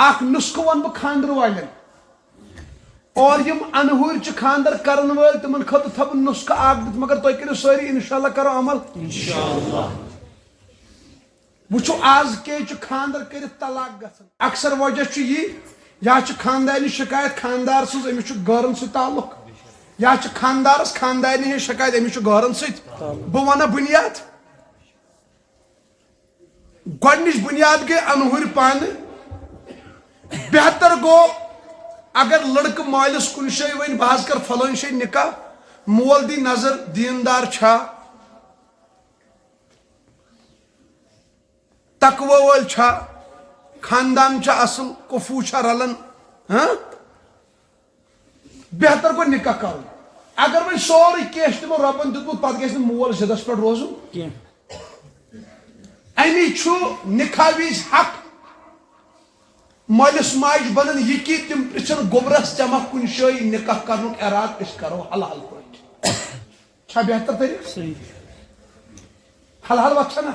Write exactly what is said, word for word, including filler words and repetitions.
اکھ نسخہٕ ونہٕ بہٕ خانٛدرٕ والٮ۪ن۔ اور یِم انہُرۍ چھِ خانٛدر کرن وٲلۍ، تِمن خٲطرٕ تھاوٕ بہٕ نسخہٕ اکھ دِتھ، مگر تُہۍ کٔرِو سٲری، انشاءاللہ کرو عمل۔ انشاءاللہ۔ وٕچھِو، آز کیٛازِ چھُ خانٛدر کٔرِتھ طلاق گژھان؟ اکثر وجہ چھُ یہِ، یا چھِ خانٛدارنہِ شکایت خانٛدار سٕنٛز، أمِس چھُ گٲرن سۭتۍ تعلق، یا چھِ خانٛدارس خانٛدارنہِ ہٕنٛز شکایت، أمِس چھُ گٲرن سۭتۍ۔ بہٕ ونہٕ بُنیاد۔ گۄڈٕنِچ بُنیاد گٔے انہُرۍ پانہٕ۔ بہتر گوٚو اگر لڑکہٕ مٲلِس کُنہِ جایہِ ونہِ، "بہٕ حظ کرٕ فلٲنۍ جایہِ نکاح"، مول دی نظر، دیندار چھا، تقوی وٲلۍ چھا، خاندان چھا اصل، کفو چھا رلان، ہاں؟ بہتر گوٚو نکاح کرُن۔ اگر وۄنۍ سورُے کینٛہہ چھُ تِمو رۄبن دیُتمُت، پتہٕ گژھِ نہٕ مول ضدس پٮ۪ٹھ روزُن۔ کینٛہہ۔ امی چھُ نکاح وِزِ حق مٲلِس ماجہِ بنان یہِ کہِ تِم پرژھن گوٚبرس، "ژےٚ ما کُنہِ جایہِ نکاح کرنُک ارادٕ؟ أسۍ کرو حلال پٲٹھۍ۔" چھا بہتر طریقہٕ؟ صحیح۔ حلال وتھ چھنا؟